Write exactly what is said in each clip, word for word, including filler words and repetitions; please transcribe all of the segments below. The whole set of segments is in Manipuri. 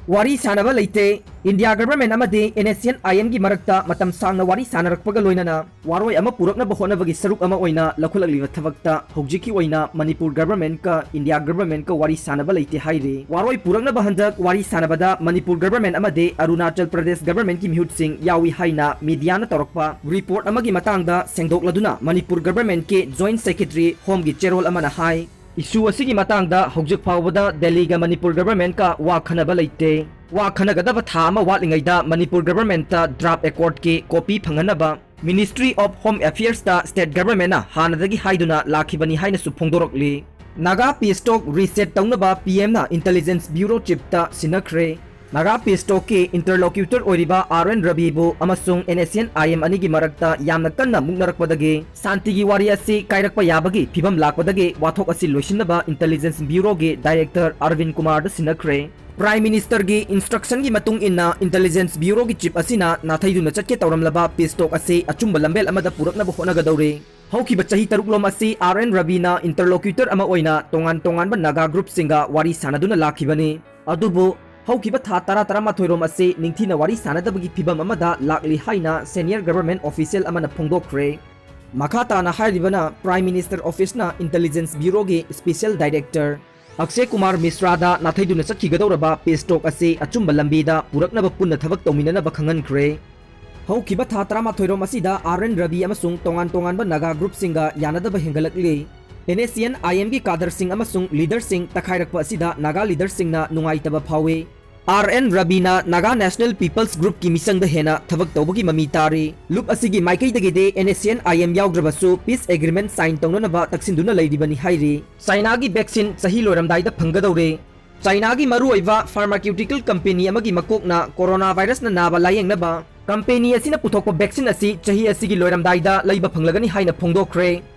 ꯋꯥꯔꯤ ꯁꯥꯅꯕ ꯂꯩꯇꯦ꯫ ꯏꯟꯗꯤꯌꯥ ꯒꯚꯔꯟꯃꯦꯟꯠ ꯑꯃꯗꯤ ꯑꯦꯟ ꯑꯦꯁ ꯁꯤ ꯑꯦꯟ ꯑꯥꯏ ꯑꯦꯝꯒꯤ ꯃꯔꯛꯇ ꯃꯇꯝ ꯁꯥꯡꯅ ꯋꯥꯔꯤ ꯁꯥꯅꯔꯛꯄꯒ ꯂꯣꯏꯅꯅ ꯋꯥꯔꯣꯏ ꯑꯃ ꯄꯨꯔꯛꯅꯕ ꯍꯣꯠꯅꯕꯒꯤ ꯁꯔꯨꯛ ꯑꯃ ꯑꯣꯏꯅ ꯂꯧꯈꯠꯂꯛꯂꯤꯕ ꯊꯕꯛꯇ ꯍꯧꯖꯤꯛꯀꯤ ꯑꯣꯏꯅ ꯃꯅꯤꯄꯨꯔ ꯒꯚꯔꯟꯃꯦꯟꯠꯀ ꯏꯟꯗꯤꯌꯥ ꯒꯚꯔꯟꯃꯦꯟꯠꯀ ꯋꯥꯔꯤ ꯁꯥꯅꯕ ꯂꯩꯇꯦ ꯍꯥꯏꯔꯤ꯫ ꯋꯥꯔꯣꯏ ꯄꯨꯔꯛꯅꯕ ꯍꯟꯗꯛ ꯋꯥꯔꯤ ꯁꯥꯅꯕꯗ ꯃꯅꯤꯄꯨꯔ ꯒꯚꯔꯟꯃꯦꯟꯠ ꯑꯃꯗꯤ ꯑꯔꯨꯅꯥꯆꯜ ꯄ꯭ꯔꯗꯦꯁ ꯒꯚꯔꯟꯃꯦꯟꯠꯀꯤ ꯃꯤꯍꯨꯠꯁꯤꯡ ꯌꯥꯎꯏ ꯍꯥꯏꯅ ꯃꯤꯗꯤꯌꯥꯅ ꯇꯧꯔꯛꯄ ꯔꯤꯄꯣꯔꯠ ꯑꯃꯒꯤ ꯃꯇꯥꯡꯗ ꯁꯦꯡꯗꯣꯛꯂꯗꯨꯅ ꯃꯅꯤꯄꯨꯔ ꯒꯚꯔꯟꯃꯦꯟꯠꯀꯤ ꯖꯣꯏꯟꯠ ꯁꯦꯀ꯭ꯔꯦꯇꯔꯤ ꯍꯣꯝꯒꯤ ꯆꯦꯔꯣꯜ ꯑꯃꯅ ꯍꯥꯏ, ꯏꯁꯨ ꯑꯁꯤꯒꯤ ꯃꯇꯥꯡꯗ ꯍꯧꯖꯤꯛ ꯐꯥꯎꯕꯗ ꯗꯦꯜꯂꯤꯒ ꯃꯅꯤꯄꯨꯔ ꯒꯚꯔꯟꯃꯦꯟꯠꯀ ꯋꯥ ꯈꯟꯅꯕ ꯂꯩꯇꯦ꯫ ꯋꯥ ꯈꯟꯅꯒꯗꯕ ꯊꯥ ꯑꯃ ꯋꯥꯠꯂꯤꯉꯩꯗ ꯃꯅꯤꯄꯨꯔ ꯒꯚꯔꯟꯃꯦꯟꯠꯇ ꯗ꯭ꯔꯥꯐ ꯑꯦꯀꯣꯔꯗꯀꯤ ꯀꯣꯄꯤ ꯐꯪꯍꯟꯅꯕ ꯃꯤꯅꯤꯁꯇ꯭ꯔꯤ ꯑꯣꯐ ꯍꯣꯝ ꯑꯦꯐꯤꯌꯔꯁꯇ ꯁ꯭ꯇꯦꯠ ꯒꯚꯔꯟꯃꯦꯟꯠꯅ ꯍꯥꯟꯅꯗꯒꯤ ꯍꯥꯏꯗꯨꯅ ꯂꯥꯛꯈꯤꯕꯅꯤ ꯍꯥꯏꯅꯁꯨ ꯐꯣꯡꯗꯣꯔꯛꯂꯤ꯫ ꯅꯥꯒꯥ ꯄꯤꯁ ꯇꯣꯛ ꯔꯤꯁꯦꯠ ꯇꯧꯅꯕ ꯄꯤ ꯑꯦꯝꯅ ꯏꯟꯇꯦꯂꯤꯖꯦꯟꯁ ꯕ꯭ꯌꯨꯔꯣ ꯆꯤꯐꯇ ꯁꯤꯟꯅꯈ꯭ꯔꯦ꯫ ꯅꯥꯒꯥ ꯄꯤꯁ ꯇꯣꯛꯀꯤ ꯏꯟꯇꯔꯂꯣꯀ꯭ꯌꯨꯇꯔ ꯑꯣꯏꯔꯤꯕ ꯑꯥꯔ ꯑꯦꯟ ꯔꯕꯤꯕꯨ ꯑꯃꯁꯨꯡ and S C N I M ꯑꯅꯤꯒꯤ ꯃꯔꯛꯇ ꯌꯥꯝꯅ ꯀꯟꯅ ꯃꯨꯛꯅꯔꯛꯄꯗꯒꯤ ꯁꯥꯟꯇꯤꯒꯤ ꯋꯥꯔꯤ ꯑꯁꯤ ꯀꯥꯏꯔꯛꯄ ꯌꯥꯕꯒꯤ ꯐꯤꯕꯝ ꯂꯥꯛꯄꯗꯒꯤ ꯋꯥꯊꯣꯛ ꯑꯁꯤ ꯂꯣꯏꯁꯤꯟꯅꯕ ꯏꯟꯇꯦꯂꯤꯖꯦꯟꯁ ꯕ꯭ꯌꯨꯔꯣꯒꯤ ꯗꯥꯏꯔꯦꯛꯇꯔ ꯑꯔꯕꯤꯟ ꯀꯨꯃꯥꯔꯗ ꯁꯤꯟꯅꯈ꯭ꯔꯦ꯫ ꯄ꯭ꯔꯥꯏꯝ ꯃꯤꯅꯤꯁꯇꯔꯒꯤ ꯏꯟꯁꯇ꯭ꯔꯛꯁꯟꯒꯤ ꯃꯇꯨꯡ ꯏꯟꯅ ꯏꯟꯇꯦꯂꯤꯖꯦꯟꯁ ꯕ꯭ꯌꯨꯔꯣꯒꯤ ꯆꯤꯐ ꯑꯁꯤꯅ ꯅꯥꯊꯩꯗꯨꯅ ꯆꯠꯀꯦ ꯇꯧꯔꯝꯂꯕ ꯄꯤꯁ ꯇꯣꯛ ꯑꯁꯤ ꯑꯆꯨꯝꯕ ꯂꯝꯕꯦꯜ ꯑꯃꯗ ꯄꯨꯔꯛꯅꯕ ꯍꯣꯠꯅꯒꯗꯧꯔꯤ꯫ ꯍꯧꯈꯤꯕ ꯆꯍꯤ ꯇꯔꯨꯛꯂꯣꯝ ꯑꯁꯤ ꯑꯥꯔ ꯑꯦꯟ ꯔꯕꯤꯅ ꯏꯟꯇꯔꯂꯣꯀ꯭ꯌꯨꯇꯔ ꯑꯃ ꯑꯣꯏꯅ ꯇꯣꯉꯥꯟ ꯇꯣꯉꯥꯟꯕ ꯅꯥꯒꯥ ꯒ꯭ꯔꯨꯞꯁꯤꯡꯒ ꯋꯥꯔꯤ ꯁꯥꯅꯗꯨꯅ ꯂꯥꯛꯈꯤꯕꯅꯤ꯫ ꯑꯗꯨꯕꯨ ꯍꯧꯈꯤꯕ ꯊꯥ ꯇꯔꯥ ꯇꯔꯥꯃꯥꯊꯣꯏꯔꯣꯝ ꯑꯁꯤ ꯅꯤꯡꯊꯤꯅ ꯋꯥꯔꯤ ꯁꯥꯅꯗꯕꯒꯤ ꯐꯤꯚꯝ ꯑꯃꯗ ꯂꯥꯛꯂꯤ ꯍꯥꯏꯅ ꯁꯦꯅꯤꯌꯔ ꯒꯚꯔꯟꯃꯦꯟꯠ ꯑꯣꯐꯤꯁꯤꯌꯦꯜ ꯑꯃꯅ ꯐꯣꯡꯗꯣꯛꯈ꯭ꯔꯦ꯫ ꯃꯈꯥ ꯇꯥꯅ ꯍꯥꯏꯔꯤꯕꯅ ꯄ꯭ꯔꯥꯏꯝ ꯃꯤꯅꯤꯁꯇꯔ ꯑꯣꯐꯤꯁꯅ ꯏꯟꯇꯦꯂꯤꯖꯦꯟꯁ ꯕ꯭ꯌꯨꯔꯣꯒꯤ ꯁ꯭ꯄꯦꯁꯤꯌꯦꯜ ꯗꯥꯏꯔꯦꯛꯇꯔ ꯑꯛꯁꯦ ꯀꯨꯃꯥꯔ ꯃꯤꯁ꯭ꯔꯥꯗ ꯅꯥꯊꯩꯗꯨꯅ ꯆꯠꯈꯤꯒꯗꯧꯔꯕ ꯄꯤꯁ ꯇꯣꯛ ꯑꯁꯤ ꯑꯆꯨꯝꯕ ꯂꯝꯕꯤꯗ ꯄꯨꯔꯛꯅꯕ ꯄꯨꯟꯅ ꯊꯕꯛ ꯇꯧꯃꯤꯟꯅꯅꯕ ꯈꯪꯍꯟꯈ꯭ꯔꯦ꯫ ꯍꯧꯈꯤꯕ ꯊꯥ ꯇꯔꯥꯃꯥꯊꯣꯏꯔꯣꯝ ꯑꯁꯤꯗ ꯑꯥꯔ ꯑꯦꯟ ꯔꯕꯤ ꯑꯃꯁꯨꯡ ꯇꯣꯉꯥꯟ ꯇꯣꯉꯥꯟꯕ Naga ꯒ꯭ꯔꯨꯞꯁꯤꯡꯒ ꯌꯥꯅꯗꯕ ꯍꯦꯟꯒꯠꯂꯛꯂꯤ꯫ And S C N ꯑꯥꯏ ꯑꯦꯝꯒꯤ ꯀꯥꯗꯔꯁꯤꯡ ꯑꯃꯁꯨꯡ ꯂꯤꯗꯔꯁꯤꯡ ꯇꯛꯈꯥꯏꯔꯛꯄ ꯑꯁꯤꯗ ꯅꯥꯒꯥ ꯂꯤꯗꯔꯁꯤꯡꯅ ꯅꯨꯡꯉꯥꯏꯇꯕ ꯐꯥꯎꯏ꯫ ꯑꯥꯔ ꯑꯦꯟ ꯔꯕꯤꯅ ꯅꯥꯒꯥ ꯅꯦꯁꯅꯦꯜ ꯄꯤꯄꯜꯁ ꯒ꯭ꯔꯨꯞꯀꯤ ꯃꯤꯆꯪꯗ ꯍꯦꯟꯅ ꯊꯕꯛ ꯇꯧꯕꯒꯤ ꯃꯃꯤ ꯇꯥꯔꯤ꯫ ꯂꯨꯞ ꯑꯁꯤꯒꯤ ꯃꯥꯏꯀꯩꯗꯒꯤꯗꯤ N S C N I M ꯌꯥꯎꯗ꯭ꯔꯕꯁꯨ ꯄꯤꯁ ꯑꯦꯒ꯭ꯔꯤꯃꯦꯟꯠ ꯁꯥꯏꯟ ꯇꯧꯅꯅꯕ ꯇꯛꯁꯤꯟꯗꯨꯅ ꯂꯩꯔꯤꯕꯅꯤ ꯍꯥꯏꯔꯤ꯫ ꯆꯥꯏꯅꯥꯒꯤ ꯚꯦꯛꯁꯤꯟ ꯆꯍꯤ ꯂꯣꯏꯔꯝꯗꯥꯏꯗ ꯐꯪꯒꯗꯧꯔꯦ꯫ ꯆꯥꯏꯅꯥꯒꯤ ꯃꯔꯨꯑꯣꯏꯕ ꯐꯥꯔꯃꯥꯀ꯭ꯌꯨꯇꯤꯀꯜ ꯀꯝꯄꯦꯅꯤ ꯑꯃꯒꯤ ꯃꯀꯣꯛꯅ ꯀꯣꯔꯣꯅꯥ ꯚꯥꯏꯔꯁꯅ ꯅꯥꯕ ꯂꯥꯌꯦꯡꯅꯕ ꯀꯝꯄꯦꯅꯤ ꯑꯁꯤꯅ ꯄꯨꯊꯣꯛꯄ ꯚꯦꯛꯁꯤꯟ ꯑꯁꯤ ꯆꯍꯤ ꯑꯁꯤꯒꯤ ꯂꯣꯏꯔꯝꯗꯥꯏꯗ ꯂꯩꯕ ꯐꯪꯂꯒꯅꯤ ꯍꯥꯏꯅ ꯐꯣꯡꯗꯣꯛꯈ꯭ꯔꯦ꯫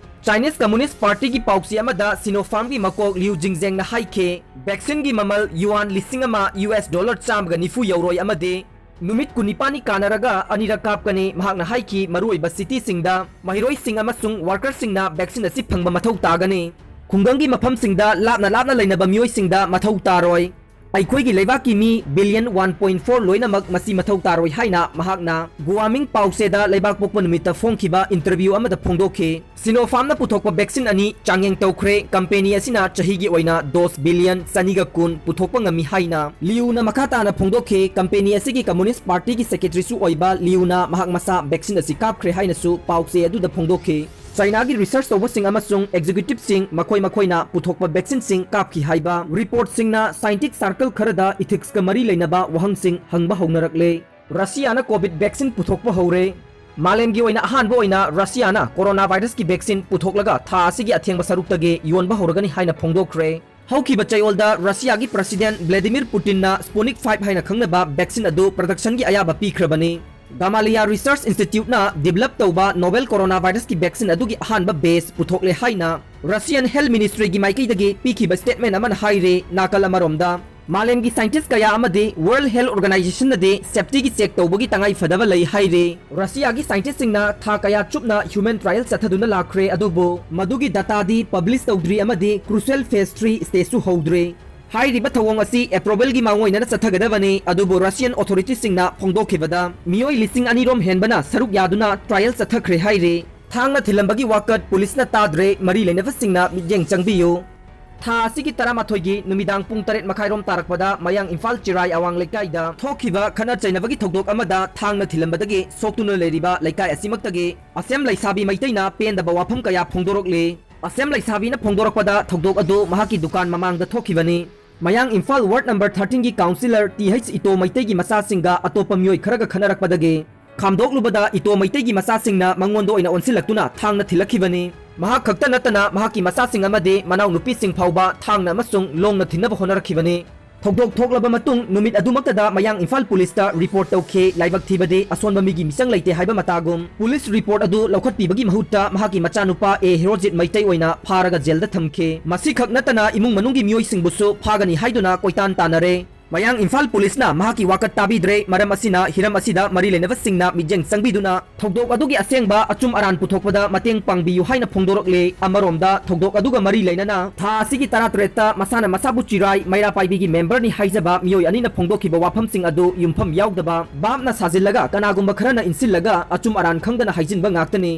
ꯆꯥꯏꯅꯤꯁ ꯀꯝꯃꯨꯅꯤꯁ ꯄꯥꯔꯇꯤꯒꯤ ꯄꯥꯎꯆꯦ ꯑꯃꯗ ꯁꯤꯅꯣꯐꯥꯔꯝꯒꯤ ꯃꯀꯣꯛ ꯂꯤꯌꯨ ꯖꯤꯡꯖꯦꯡꯅ ꯍꯥꯏꯈꯤ, ꯚꯦꯛꯁꯤꯟꯒꯤ ꯃꯃꯜ ꯌꯨꯑꯥꯟ ꯂꯤꯁꯤꯡ ꯑꯃ, ꯌꯨ ꯑꯦꯁ ꯗꯣꯂꯔ ꯆꯥꯝꯃꯒ ꯅꯤꯐꯨ ꯌꯧꯔꯣꯏ ꯑꯃꯗꯤ ꯅꯨꯃꯤꯠ ꯀꯨꯟꯅꯤꯄꯥꯟꯅꯤ ꯀꯥꯟꯅꯔꯒ ꯑꯅꯤꯔꯛ ꯀꯥꯞꯀꯅꯤ꯫ ꯃꯍꯥꯛꯅ ꯍꯥꯏꯈꯤ, ꯃꯔꯨꯑꯣꯏꯕ ꯁꯤꯇꯤꯁꯤꯡꯗ ꯃꯍꯩꯔꯣꯏꯁꯤꯡ ꯑꯃꯁꯨꯡ ꯋꯥꯔꯀꯔꯁꯤꯡꯅ ꯚꯦꯛꯁꯤꯟ ꯑꯁꯤ ꯐꯪꯕ ꯃꯊꯧ ꯇꯥꯒꯅꯤ꯫ ꯈꯨꯡꯒꯪꯒꯤ ꯃꯐꯝꯁꯤꯡꯗ ꯂꯥꯞꯅ ꯂꯥꯞꯅ ꯂꯩꯅꯕ ꯃꯤꯑꯣꯏꯁꯤꯡꯗ ꯃꯊꯧ ꯇꯥꯔꯣꯏ꯫ ꯑꯩꯈꯣꯏꯒꯤ ꯂꯩꯕꯥꯛꯀꯤ ꯃꯤ billion one point four ꯂꯣꯏꯅꯃꯛ ꯃꯁꯤ ꯃꯊꯧ ꯇꯥꯔꯣꯏ ꯍꯥꯏꯅ ꯃꯍꯥꯛꯅ ꯒꯨꯋꯥꯃꯤꯡ ꯄꯥꯎꯆꯦꯗ ꯂꯩꯕꯥꯛ ꯄꯣꯛꯄ ꯅꯨꯃꯤꯠꯇ ꯐꯣꯡꯈꯤꯕ interview ꯑꯃꯗ ꯐꯣꯡꯗꯣꯛꯈꯤ꯫ Sinopharmꯅ ꯄꯨꯊꯣꯛꯄ vaccine ꯑꯅꯤ ꯆꯥꯡꯌꯦꯡ ꯇꯧꯈ꯭ꯔꯦ꯫ Company ꯑꯁꯤꯅ ꯆꯍꯤꯒꯤ ꯑꯣꯏꯅ dose billion ꯆꯅꯤꯒ ꯀꯨꯟ ꯄꯨꯊꯣꯛꯄ ꯉꯝꯃꯤ ꯍꯥꯏꯅ ꯂꯤꯌꯨꯅ ꯃꯈꯥ ꯇꯥꯅ ꯐꯣꯡꯗꯣꯛꯈꯤ꯫ Company ꯑꯁꯤꯒꯤ Communist Partyꯒꯤ secretaryꯁꯨ ꯑꯣꯏꯕ ꯂꯤꯌꯨꯅ ꯃꯍꯥꯛ ꯃꯁꯥ vaccine ꯑꯁꯤ ꯀꯥꯞꯈ꯭ꯔꯦ ꯍꯥꯏꯅꯁꯨ ꯄꯥꯎꯆꯦ ꯑꯗꯨꯗ ꯐꯣꯡꯗꯣꯛꯈꯤ꯫ ꯆꯥꯏꯅꯥꯒꯤ research ꯇꯧꯕꯁꯤꯡ ꯑꯃꯁꯨꯡ executiveꯁꯤꯡ ꯃꯈꯣꯏ ꯃꯈꯣꯏꯅ ꯄꯨꯊꯣꯛꯄ vaccineꯁꯤꯡ ꯀꯥꯞꯈꯤ ꯍꯥꯏꯕ reportꯁꯤꯡꯅ scientist circle ꯈꯔꯗ ethicesꯀ ꯃꯔꯤ ꯂꯩꯅꯕ ꯋꯥꯍꯪꯁꯤꯡ ꯍꯪꯕ ꯍꯧꯅꯔꯛꯂꯦ꯫ ꯔꯁꯤꯌꯥꯅ COVID vaccine ꯄꯨꯊꯣꯛꯄ ꯍꯧꯔꯦ꯫ ꯃꯥꯂꯦꯝꯒꯤ ꯑꯣꯏꯅ ꯑꯍꯥꯟꯕ ꯑꯣꯏꯅ ꯔꯁꯤꯌꯥꯅ coronavirusꯀꯤ vaccine ꯄꯨꯊꯣꯛꯂꯒ ꯊꯥ ꯑꯁꯤꯒꯤ ꯑꯊꯦꯡꯕ ꯁꯔꯨꯛꯇꯒꯤ ꯌꯣꯟꯕ ꯍꯧꯔꯒꯅꯤ ꯍꯥꯏꯅ ꯐꯣꯡꯗꯣꯛꯈ꯭ꯔꯦ꯫ ꯍꯧꯈꯤꯕ ꯆꯌꯣꯜꯗ ꯔꯁꯤꯌꯥꯒꯤ President Vladimir Putinꯅ Sputnik five ꯍꯥꯏꯅ ꯈꯪꯅꯕ vaccine ꯑꯗꯨ productionꯒꯤ ꯑꯌꯥꯕ ꯄꯤꯈ꯭ꯔꯕꯅꯤ꯫ Gamaleya Research Instituteꯅ develop ꯇꯧꯕ novel coronavirusꯀꯤ vaccine ꯑꯗꯨꯒꯤ ꯑꯍꯥꯟꯕ batch ꯄꯨꯊꯣꯛꯂꯦ ꯍꯥꯏꯅ Russian Health Ministryꯒꯤ ꯃꯥꯏꯀꯩꯗꯒꯤ ꯄꯤꯈꯤꯕ statement ꯑꯃꯅ ꯍꯥꯏꯔꯤ꯫ ꯅꯥꯀꯜ ꯑꯃꯔꯣꯝꯗ, ꯃꯥꯂꯦꯝꯒꯤ scientist ꯀꯌꯥ ꯑꯃꯗꯤ World Health Organizationꯅꯗꯤ safetyꯒꯤ check ꯇꯧꯕꯒꯤ ꯇꯉꯥꯏ ꯐꯗꯕ ꯂꯩ ꯍꯥꯏꯔꯤ꯫ ꯔꯁꯤꯌꯥꯒꯤ scientistꯁꯤꯡꯅ ꯊꯥ ꯀꯌꯥ ꯆꯨꯞꯅ human trial ꯆꯠꯊꯗꯨꯅ ꯂꯥꯛꯈ꯭ꯔꯦ, ꯑꯗꯨꯕꯨ ꯃꯗꯨꯒꯤ dataꯗꯤ publish ꯇꯧꯗ꯭ꯔꯤ ꯑꯃꯗꯤ crucial phase three stageꯁꯨ ꯍꯧꯗ꯭ꯔꯤ꯫ ꯍꯥꯏꯔꯤꯕ ꯊꯧꯑꯣꯡ ꯑꯁꯤ Aprilꯒꯤ ꯃꯥꯡꯑꯣꯏꯅꯅ ꯆꯠꯊꯒꯗꯕꯅꯤ, ꯑꯗꯨꯕꯨ Russian authorityꯁꯤꯡꯅ ꯐꯣꯡꯗꯣꯛꯈꯤꯕꯗ ꯃꯤꯑꯣꯏ ꯂꯤꯁꯤꯡ ꯑꯅꯤ ꯔꯣꯝ ꯍꯦꯟꯕꯅ ꯁꯔꯨꯛ ꯌꯥꯗꯨꯅ trial ꯆꯠꯊꯈ꯭ꯔꯦ ꯍꯥꯏꯔꯤ꯫ ꯊꯥꯡꯅ ꯊꯤꯜꯂꯝꯕꯒꯤ ꯋꯥꯀꯠ ꯄꯨꯂꯤꯁꯅ ꯇꯥꯗ꯭ꯔꯦ, ꯃꯔꯤ ꯂꯩꯅꯕꯁꯤꯡꯅ ꯃꯤꯠꯌꯦꯡ ꯆꯪꯕꯤꯌꯨ꯫ ꯊꯥ ꯑꯁꯤꯒꯤ ꯇꯔꯥꯃꯥꯊꯣꯏꯒꯤ ꯅꯨꯃꯤꯗꯥꯡ ꯄꯨꯡ ꯇꯔꯦꯠ ꯃꯈꯥꯏꯔꯣꯝ ꯇꯥꯔꯛꯄꯗ ꯃꯌꯥꯡ ꯏꯝꯐꯥꯜ ꯆꯤꯔꯥꯏ ꯑꯋꯥꯡ ꯂꯩꯀꯥꯏꯗ ꯊꯣꯛꯈꯤꯕ ꯈꯠꯅ ꯆꯩꯅꯕꯒꯤ ꯊꯧꯗꯣꯛ ꯑꯃꯗ ꯊꯥꯡꯅ ꯊꯤꯜꯂꯝꯕꯗꯒꯤ ꯁꯣꯛꯇꯨꯅ ꯂꯩꯔꯤꯕ ꯂꯩꯀꯥꯏ ꯑꯁꯤꯃꯛꯇꯒꯤ ꯑꯁꯦꯝ ꯂꯩꯁꯥꯕꯤ ꯃꯩꯇꯩꯅ ꯄꯦꯟꯗꯕ ꯋꯥꯐꯝ ꯀꯌꯥ ꯐꯣꯡꯗꯣꯔꯛꯂꯤ꯫ ꯑꯁꯦꯝ ꯂꯩꯁꯥꯕꯤꯅ ꯐꯣꯡꯗꯣꯔꯛꯄꯗ ꯊꯧꯗꯣꯛ ꯑꯗꯨ ꯃꯍꯥꯛꯀꯤ ꯗꯨꯀꯥꯟ ꯃꯃꯥꯡꯗ ꯊꯣꯛꯈꯤꯕꯅꯤ꯫ ꯃꯌꯥꯡ ꯏꯝꯐꯥꯜ ward number thirteenꯒꯤ councillor ꯇꯤ ꯑꯩꯆ ꯏꯇꯣ ꯃꯩꯇꯩꯒꯤ ꯃꯆꯥꯁꯤꯡꯒ ꯑꯇꯣꯞꯄ ꯃꯤꯑꯣꯏ ꯈꯔꯒ ꯈꯠꯅꯔꯛꯄꯗꯒꯤ ꯈꯥꯝꯗꯣꯛꯂꯨꯕꯗ ꯏꯇꯣ ꯃꯩꯇꯩꯒꯤ ꯃꯆꯥꯁꯤꯡꯅ ꯃꯉꯣꯟꯗ ꯑꯣꯏꯅ ꯑꯣꯟꯁꯤꯜꯂꯛꯇꯨꯅ ꯊꯥꯡꯅ ꯊꯤꯜꯂꯛꯈꯤꯕꯅꯤ꯫ ꯃꯍꯥꯛ ꯈꯛꯇ ꯅꯠꯇꯅ ꯃꯍꯥꯛꯀꯤ ꯃꯆꯥꯁꯤꯡ ꯑꯃꯗꯤ ꯃꯅꯥꯎꯅꯨꯄꯤꯁꯤꯡ ꯐꯥꯎꯕ ꯊꯥꯡꯅ ꯑꯃꯁꯨꯡ ꯂꯣꯡꯅ ꯊꯤꯟꯅꯕ ꯍꯣꯠꯅꯔꯛꯈꯤꯕꯅꯤ꯫ ꯊꯧꯗꯣꯛ ꯊꯣꯛꯂꯕ ꯃꯇꯨꯡ ꯅꯨꯃꯤꯠ ꯑꯗꯨꯃꯛꯇꯗ ꯃꯌꯥꯡ ꯏꯝꯐꯥꯜ ꯄꯨꯂꯤꯁꯇ report ꯇꯧꯈꯤ꯫ ꯂꯥꯏꯕꯛ ꯊꯤꯕꯗꯤ ꯑꯁꯣꯟꯕ ꯃꯤꯒꯤ ꯃꯤꯆꯪ ꯂꯩꯇꯦ ꯍꯥꯏꯕ ꯃꯇꯥꯒꯨꯝ꯫ ꯄꯨꯂꯤꯁ report ꯑꯗꯨ ꯂꯧꯈꯠꯄꯤꯕꯒꯤ ꯃꯍꯨꯠꯇ ꯃꯍꯥꯛꯀꯤ ꯃꯆꯥꯅꯨꯄꯥ ꯑꯦ ꯍꯦꯔꯣꯖꯤꯠ ꯃꯩꯇꯩ ꯑꯣꯏꯅ ꯐꯥꯔꯒ ꯖꯦꯜꯗ ꯊꯝꯈꯤ꯫ ꯃꯁꯤꯈꯛ ꯅꯠꯇꯅ ꯏꯃꯨꯡ ꯃꯅꯨꯡꯒꯤ ꯃꯤꯑꯣꯏꯁꯤꯡꯕꯨꯁꯨ ꯐꯥꯒꯅꯤ ꯍꯥꯏꯗꯨꯅ ꯀꯣꯏꯇꯥꯟ ꯇꯥꯟꯅꯔꯦ꯫ ꯃꯌꯥꯡ ꯏꯝꯐꯥꯜ ꯄꯨꯂꯤꯁꯅ ꯃꯍꯥꯛꯀꯤ ꯋꯥꯀꯠ ꯇꯥꯕꯤꯗ꯭ꯔꯦ꯫ ꯃꯔꯝ ꯑꯁꯤꯅ ꯍꯤꯔꯝ ꯑꯁꯤꯗ ꯃꯔꯤ ꯂꯩꯅꯕꯁꯤꯡꯅ ꯃꯤꯠꯌꯦꯡ ꯆꯪꯕꯤꯗꯨꯅ ꯊꯧꯗꯣꯛ ꯑꯗꯨꯒꯤ ꯑꯁꯦꯡꯕ ꯑꯆꯨꯝ ꯑꯔꯥꯟ ꯄꯨꯊꯣꯛꯄꯗ ꯃꯇꯦꯡ ꯄꯥꯡꯕꯤꯌꯨ ꯍꯥꯏꯅ ꯐꯣꯡꯗꯣꯔꯛꯂꯦ꯫ ꯑꯃꯔꯣꯝꯗ ꯊꯧꯗꯣꯛ ꯑꯗꯨꯒ ꯃꯔꯤ ꯂꯩꯅꯅ ꯊꯥ ꯑꯁꯤꯒꯤ ꯇꯔꯥꯇꯔꯦꯠꯇ ꯃꯁꯥꯅ ꯃꯁꯥꯕꯨ ꯆꯤꯔꯥꯏ ꯃꯩꯔꯥ ꯄꯥꯏꯕꯤꯒꯤ ꯃꯦꯝꯕꯔꯅꯤ ꯍꯥꯏꯖꯕ ꯃꯤꯑꯣꯏ ꯑꯅꯤꯅ ꯐꯣꯡꯗꯣꯛꯈꯤꯕ ꯋꯥꯐꯝꯁꯤꯡ ꯑꯗꯨ ꯌꯨꯝꯐꯝ ꯌꯥꯎꯗꯕ, ꯚꯥꯞꯅ ꯁꯥꯖꯤꯜꯂꯒ ꯀꯅꯥꯒꯨꯝꯕ ꯈꯔꯅ ꯏꯟꯁꯤꯜꯂꯒ ꯑꯆꯨꯝ ꯑꯔꯥꯟ ꯈꯪꯗꯅ ꯍꯥꯏꯖꯤꯟꯕ ꯉꯥꯛꯇꯅꯤ꯫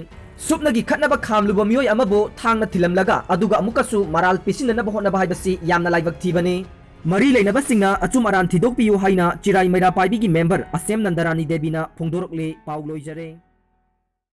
ꯁꯨꯞꯅꯒꯤ ꯈꯠꯅꯕ ꯈꯥꯝꯂꯨꯕ ꯃꯤꯑꯣꯏ ꯑꯃꯕꯨ ꯊꯥꯡꯅ ꯊꯤꯜꯂꯝꯂꯒ ꯑꯗꯨꯒ ꯑꯃꯨꯛꯀꯁꯨ ꯃꯔꯥꯜ ꯄꯤꯁꯤꯟꯅꯅꯕ ꯍꯣꯠꯅꯕ ꯍꯥꯏꯕꯁꯤ ꯌꯥꯝꯅ ꯂꯥꯏꯕꯛ ꯊꯤꯕꯅꯤ꯫ ꯃꯔꯤ ꯂꯩꯅꯕꯁꯤꯡꯅ ꯑꯆꯨꯝ ꯑꯔꯥꯟ ꯊꯤꯗꯣꯛꯄꯤꯌꯨ ꯍꯥꯏꯅ ꯆꯤꯔꯥꯏ ꯃꯩꯔꯥ ꯄꯥꯏꯕꯤꯒꯤ ꯃꯦꯝꯕꯔ ꯑꯁꯦꯝ ꯅꯟꯗꯔꯥꯅꯤ ꯗꯦꯕꯤꯅ ꯐꯣꯡꯗꯣꯔꯛꯂꯦ꯫ ꯄꯥꯎ ꯂꯣꯏꯖꯔꯦ꯫